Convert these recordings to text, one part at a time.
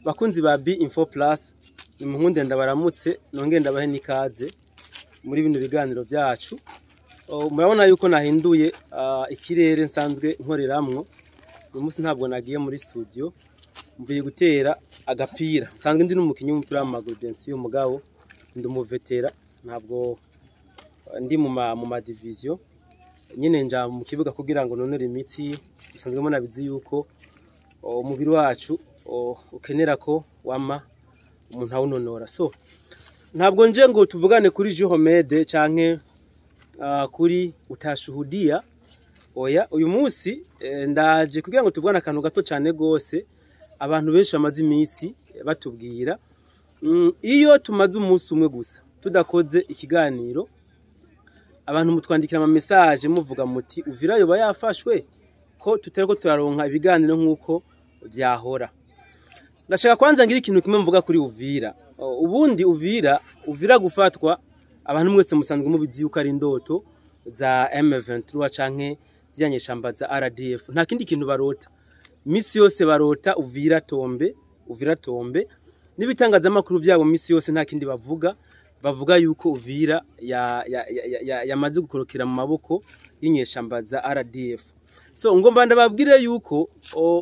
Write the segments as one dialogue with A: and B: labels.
A: Bakunzi ba B Info Plus, nimuhunde ndabaramutse, nongere ndabahe n'ikaze muri bino biganiro byacu. Murabona yuko nahinduye ikirere nsanzwe nkoreramwo. Uyu munsi ntabwo nagiye muri studio, mvuye gutera agapira. Nsanzwe ndi n'umukinyi w'umupira w'amaguru, bien sûr, mugabo ndi umu vétéran, ntabwo ndi mu ma division nyine. Nja mu kibuga kugira ngo nonore imitsi. Musanzwe munabizi yuko umubiri wacu ukenera ko wama umuntu awunonora. So ntabwo nje ngo tuvugane kuri Jihomede canke kuri utashuhudia. Oya, uyu munsi ndaje kugira ngo tuvugane akantu gato cyane gose abantu benshi bamaze iminsi batubwira. Iyo tumaze umunsi umwe gusa tudakoze ikiganiro, abantu mutwandikira ama message muvuga muti: "Uvira yoba yafashwe, ko tutariko turaronka ibiganiro nk'uko vyahora?" Ndashaka kwanza ngira ikintu kimwe mvuga kuri Uvira. Ubundi Uvira gufatwa, abantu mwese musanzwe mubizi yuko ari indoto za M23 canke ziriya nyeshamba za RDF. Nta kindi kintu barota, misi yose barota "Uvira tombe, Uvira tombe". N'ibitangazamakuru vyabo misi yose nta kindi bavuga, bavuga yuko Uvira yamaze gukorokera mu maboko y'inyeshamba za RDF. So ngomba ndababwire yuko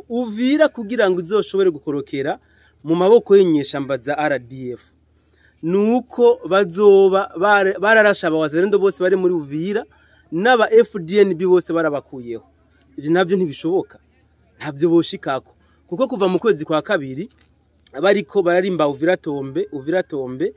A: Uvira kugira ngo izoshobore gukorokera mu maboko y'inyeshamba za RDF, nuko bazoba bararasha abawazalendo bose bari muri Uvira n'aba FDNB bose barabakuyeho. Ivyo navyo ntibishoboka, ntabyo boshikako, kuko kuva mu kwezi kwa kabiri bariko bararimba "Uvira tombe, Uvira tombe".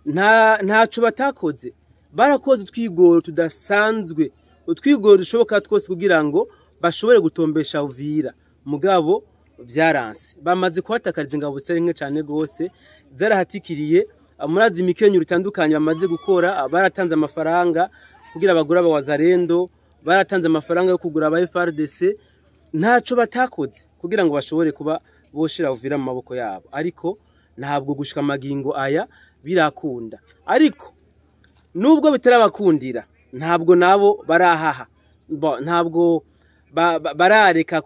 A: Ntaco batakoze, barakoze utwigoro tudasanzwe, utwigoro dushoboka twose kugira ngo bashobore gutombesha Uvira, mugabo vyaranse. Bamaze kuhatakariza ingabo zitari nke cane gose, zarahatikiriye. Murazi imikenyero itandukanye bamaze gukora, baratanze amafaranga kugira bagure abawazarendo, baratanze amafaranga yo kugura aba FARDC. Ntaco batakoze kugira ngo bashobore kuba boshira Uvira mu maboko yabo, ariko ntabwo gushika amagingo aya birakunda. Ariko nubwo bitarabakundira, ntabwo nabo barahaha. Ntabwo barareka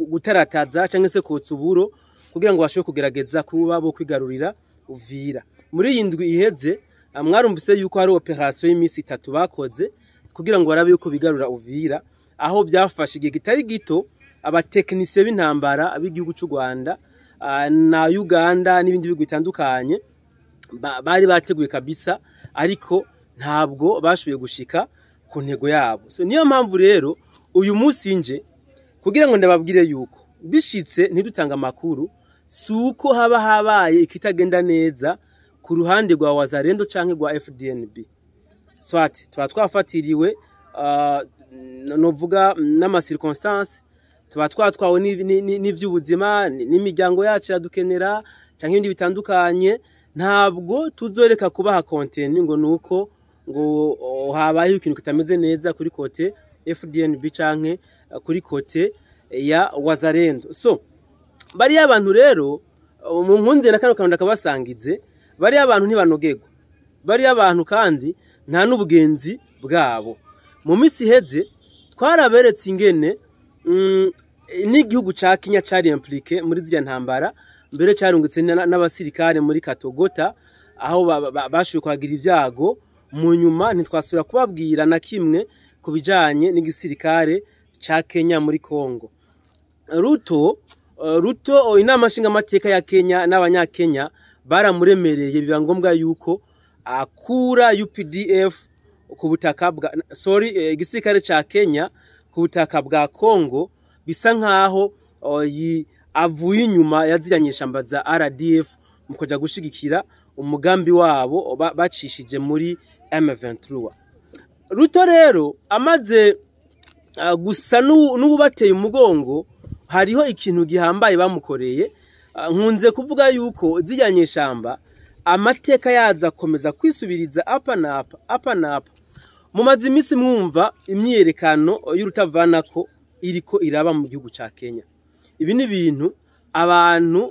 A: gutarataza cyangwa se kotsa uburo kugira ngo bashobore kugerageza kuba bo kwigarurira Uvira. Muri iyi ndwi iheze mwarumvise yuko hari opération y'iminsi 3 bakoze kugira ngo barabe yuko bigarura Uvira, aho byafashe igihe kitari gito abatekinisiye b'intambara b'igihugu cy'u Rwanda na Uganda n'ibindi bihugu bitandukanye bari bateguye kabisa, ariko ntabwo bashoboye gushika ku ntego yabo. So niyo mpamvu rero uyu munsi nje kugira ngo ndababwire yuko bishitse ntidutanga amakuru, si uko haba habaye ikitagenda neza ku ruhande rwa Wazalendo canke rwa FDNB. Soit tuba twafatiriwe, novuga n'ama circonstances, tuba twatwawe n'ivy'ubuzima, n'imiryango yacu iradukenera canke ibindi bitandukanye. Ntabwo tuzoreka kubaha contenu ngo nuko ngo habayeho ikintu kitameze neza kuri côté FDNB canke kuri côté ya Wazalendo. So bariya abantu rero, mu nkundire na kano kantu ndakabasangize, bariya abantu ntibanogerwa, bariya abantu kandi nta n'ubugenzi bwabo. Mu minsi iheze twaraberetse ingene n'igihugu ca Kenya cari impliqué muri ziriya ntambara, mbere carungitse n'abasirikare muri Katogota, aho bashoboye kuhagira ibyago. Mu nyuma ntitwasubira kubabwira na kimwe ku bijanye n'igisirikare ca Kenya muri Congo. Ruto, inama nshingamateka ya Kenya n'abanyakenya baramuremereye, biba ngombwa yuko akura UPDF ku butaka bwa, sorry, igisirikare ca Kenya ku butaka bwa Congo, bisa nkaho avuye inyuma ya ziriya nyeshamba za RDF mu kuja gushigikira umugambi wabo bacishije muri M23. Ruto rero amaze gusa n'ubateye umugongo, hariho ikintu gihambaye bamukoreye. Nkunze kuvuga yuko ziriya nyeshamba amateka yaza akomeza kwisubiriza apa napa, apa napa. Mumaze iminsi mwumva imyiyerekano y'urutavanako iriko iraba mu gihugu ca Kenya. Ibi ni ibintu abantu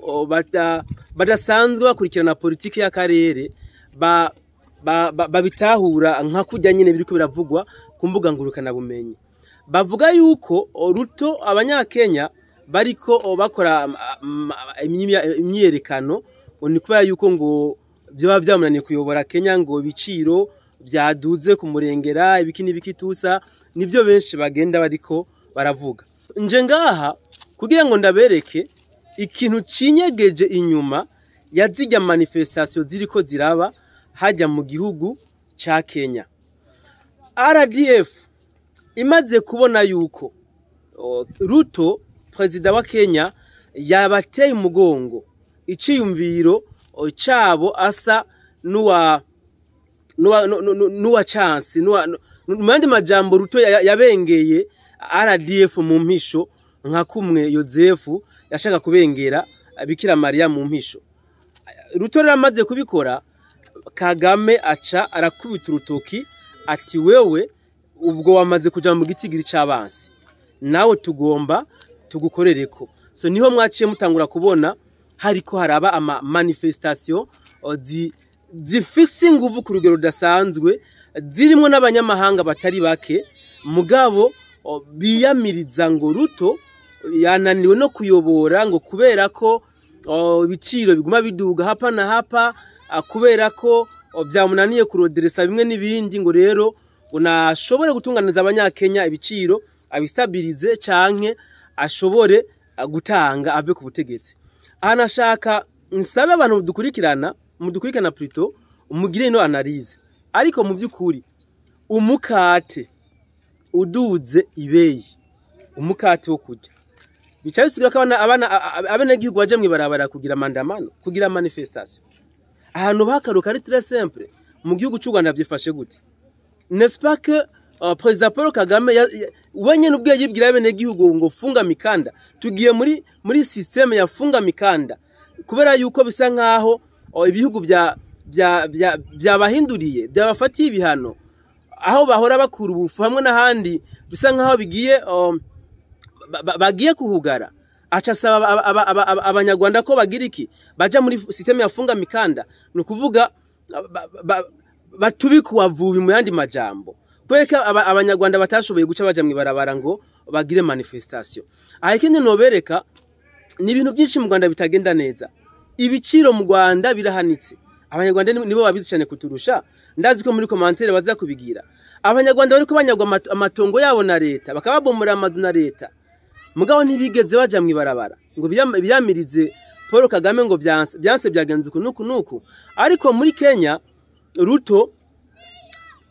A: badasanzwe bakurikirana politiki y'akarere babitahura nka kurya nyine biriko biravugwa ku mbuga ngurukanabumenyi. Bavuga yuko Ruto, abanyakenya bariko bakora imyiyerekano, ngo ni kubera yuko ngo vyoba vyamunaniye kuyobora Kenya, ngo ibiciro vyaduze kumurengera, ibiki n'ibiki tusa nivyo benshi bagenda bariko baravuga. Nje ngaha kugira ngo ndabereke ikintu cinyegeje inyuma ya zirya manifestation ziriko ziraba hajya mu gihugu ca Kenya. RDF imaze kubona yuko Ruto, perezida wa Kenya, yabateye umugongo, iciyumviro cabo asa nuwa chance nuwa, mu yandi majambo, Ruto yabengeye RDF mu mpisho, nka kumwe Yozefu yashaka kubengera Bikira Mariya mu mpisho. Ruto rero amaze kubikora, Kagame aca arakubita urutoki ati: "Wewe ubwo wamaze kuja mu gitigiri c'abansi, nawe tugomba tugukorereko." So niho mwaciye mutangura kubona hariko haraba ama manifestation zifise inguvu ku rugero rudasanzwe, zirimwo n'abanyamahanga batari bake, mugabo biyamiriza ngo Ruto yananiwe no kuyobora, ngo kubera ko ibiciro biguma biduga hapa na hapa, kubera ko vyamunaniye kuroderesa bimwe n'ibindi, ngo rero ngo nashobore gutunganiza Abanyakenya ibiciro, abistabirize, canke ashobore gutanga ave ku butegetsi. Aha nashaka nsabe abantu mudukurikirana, mudukurikirana plutôt, mugire ino analyse. Ariko mu vy'ukuri umukate uduze ibeyi, umukate wo kurya, bica bisigura ko abana abenegihugu baje mw'ibarabara kugira maandamano, kugira manifestation. Ahantu bakaruka ari très simple. Mu gihugu c'u Rwanda vyifashe gute? N'est-ce pas que Président Paul Kagame wenyene ubwe yibwira abenegihugu ngo funga mikanda, tugiye muri système ya funga mikanda, kubera yuko bisa nkaho ibihugu vya vya vya byabahinduriye, byabafatiye ibihano, aho bahora bakura ubufu hamwe n'ahandi bisa nkaho bigiye bagiye kuhugara. Aca asaba Abanyarwanda ko bagira iki? Baja muri système ya funga mikanda, ni ukuvuga batubika vubi. Mu yandi majambo, kwereka Abanyarwanda batashoboye guca baja mw'ibarabara ngo bagire manifestation. Aha ikindi nobereka ni ibintu byinshi mu Rwanda bitagenda neza. Ibiciro mu Rwanda birahanitse. Abanyarwanda nibo babizi cyane kuturusha, ndazi ko muri commentaire baza kubigira. Abanyarwanda bariko banyagwa amatongo yabo na leta, bakababomora amazu na leta, mugabo ntibigeze baja mw'ibarabara ngo biyamirize Paul Kagame ngo vyanse vyanse, byagenze uku nuku nuku. Ariko muri Kenya, Ruto,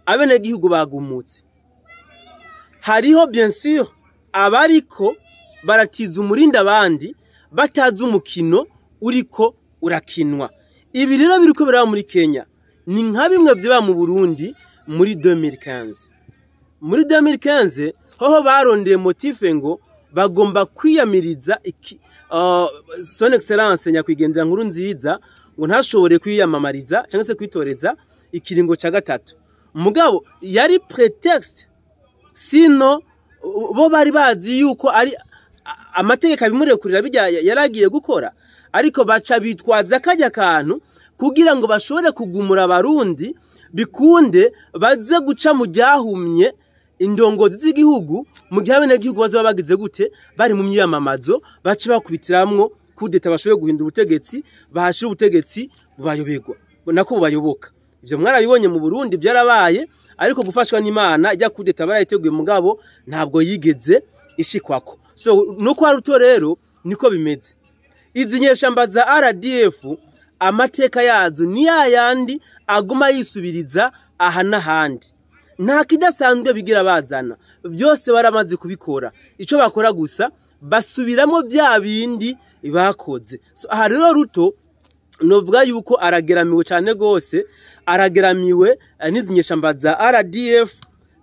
A: abenegihugu bagumutse. Hariho bien sûr abariko baratiza umurinda, abandi batazi umukino uriko urakinwa. Ibi rero biriko biraba muri Kenya ni nka bimwe vyaba mu Burundi muri 2015. Muri 2015 hoho barondeye motif ngo bagomba kwiyamiriza Son Excellence nyakwigendera Nkuru Nziza, ngo ntashobore kwiyamamariza cyangwa se kwitoreza ikiringo ca gatatu. Mugabo yari prétexte, sino bo bari bazi yuko ari amategeko abimurekurira bijya yaragiye gukora, ariko baca bitwaza kajya kantu kugira ngo bashobore kugumura Abarundi, bikunde baze guca mu ryahumye indongozi z'igihugu mu gihe abenegihugu bazoba bagize gute? Bari mu myiyamamazo, bace bakubitiramwo coup d'état, bashoboye guhindura ubutegetsi, bahashira ubutegetsi bubayoberwa nako bubayoboka. Ivyo mwarabibonye mu Burundi byarabaye, ariko gufashwa n'Imana ijya coup d'état barayiteguye, mugabo ntabwo yigeze ishikwako. So nuko Ruto rero niko bimeze. Izi nyeshamba za RDF, amateka yazo ni yayandi aguma yisubiriza aha n'ahandi. Nta kidasanzwe bigira bazana, byose baramaze kubikora. Icyo bakora gusa basubiramo bya bindi bakoze. So aha rero Ruto novuga yuko arageramiwe cyane rwose, arageramiwe n'izi nyeshamba za RDF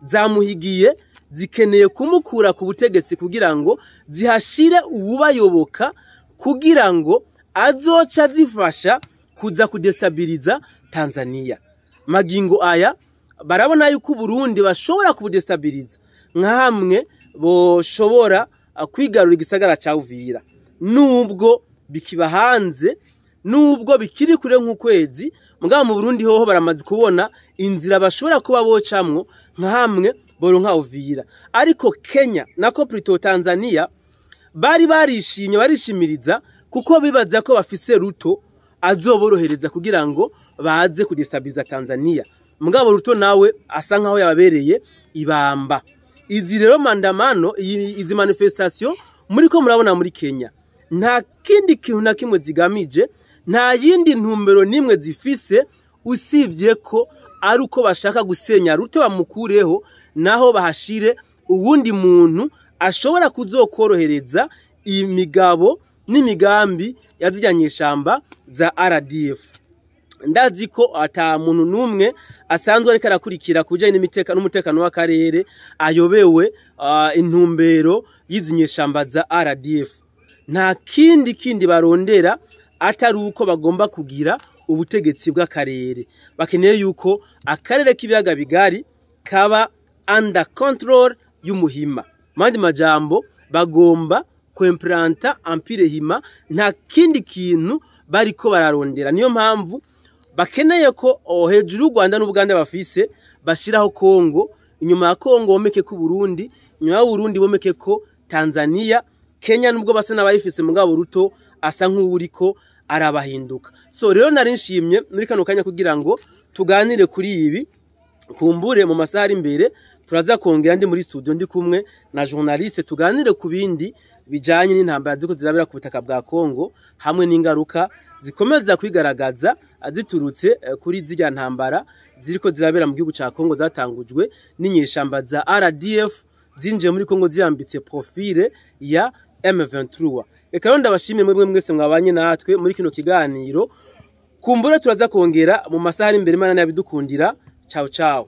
A: zamuhigiye, zikeneye kumukura ku butegetsi kugira ngo zihashire uwubayoboka, kugira ngo azoca zifasha kuza kudestabiliza Tanzania. Magingo aya barabona yuko Burundi bashobora kubudestabiliza nka hamwe boshobora kwigarura igisagara ca Uvira, nubwo bikiba hanze, nubwo bikiri kure nk'ukwezi. Mugabo mu Burundi hoho baramaze kubona inzira bashobora kuba bocamwo nka hamwe boronka Uvira. Ariko Kenya, nako plutôt Tanzania, Bari barishimye, barishimiriza kuko bibaza ko bafise Ruto azoborohereza kugira ngo baze kudestabiliza Tanzania. Mugabo Ruto nawe asa nkaho yababereye ibamba. Izi rero maandamano, izi manifestation muriko murabona muri Kenya, nta kindi kintu na kimwe zigamije, nta yindi ntumbero nimwe zifise usibye ko ari uko bashaka gusenya Ruto bamukureho, naho bahashire uwundi muntu ashobora kuzokorohereza imigabo n'imigambi ya zirya nyeshamba za RDF. Ndazi ko ata muntu n'umwe asanzwe ariko arakurikira ku bijanye n'umutekano w'akarere ayobewe intumbero y'izi nyeshamba za RDF. Nta kindi barondera atari uko bagomba kugira ubutegetsi bw'akarere. Bakeneye yuko akarere k'ibiyaga bigari kaba under control y'umuhima. Mandi majambo, bagomba kwimplanta empire hima, nta kindi kintu bariko bararondera. Niyo mpamvu bakeneye ko hejuru y'u Rwanda n'Ubuganda bafise bashiraho Kongo, inyuma ya Kongo bomeke ko Burundi, inyuma ya Burundi bomeke ko Tanzania, Kenya nubwo basa n'abayifise, mugabo Ruto asa nk'uwuriko arabahinduka. So rero nari nshimye muri kano kanya kugira ngo tuganire kuri ibi. Kumbure mu masaha ari imbere turaza kongera ndi muri studio ndi kumwe na journaliste, tuganire ku bindi bijanye n'intambara ziko zirabera ku butaka bwa Kongo hamwe n'ingaruka zikomeza kwigaragaza ziturutse kuri zirya ntambara ziriko zirabera mu gihugu ca Kongo zatangujwe n'inyeshamba za RDF zinjiye muri Kongo ziyambitse profile ya M23. Reka rero ndabashimire mwebwe mwese mwabanye natwe muri kino kiganiro. Kumbura turaza kongera mu masaha ari imbere, Imana yabidukundira. Ciao ciao.